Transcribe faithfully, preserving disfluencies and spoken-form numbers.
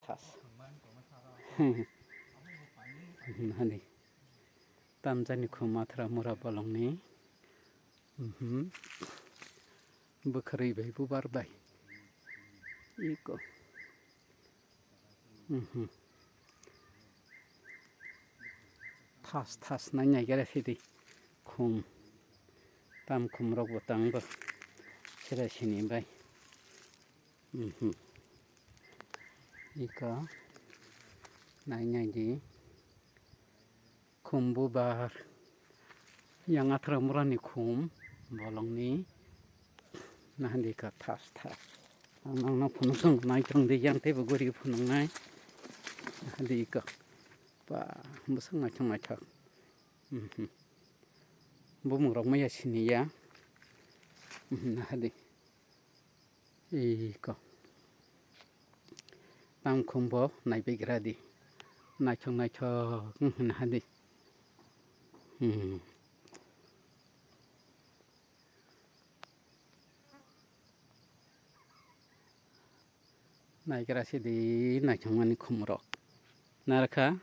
Thas. Hani. Tamjani khum athra mura bolongni. Mhm. Bwkharwi bai bubar bai. Iko. Mhm. Thas thas nai nai gare sidi. Khum. Tam khum rok bo tang bo. Sira sini bai. Mhm. Iko. Nai nai di. Khum bubar. Yang athra murani khum bolongni. Nahandi ka thas thas. Ang nangno phunuk tong nai tong di yang teibo guri phunuk nai. Nahandi ka. Ba, bwswk naithok naithok. Mhm. Bumung rok maya sini ya. Mhm, nahandi. Iko. Tam khum bo naibegra di. Naithok naithok wng hwnha di. Hmm. Naigra sidi naithokmani khum rok. Narwkha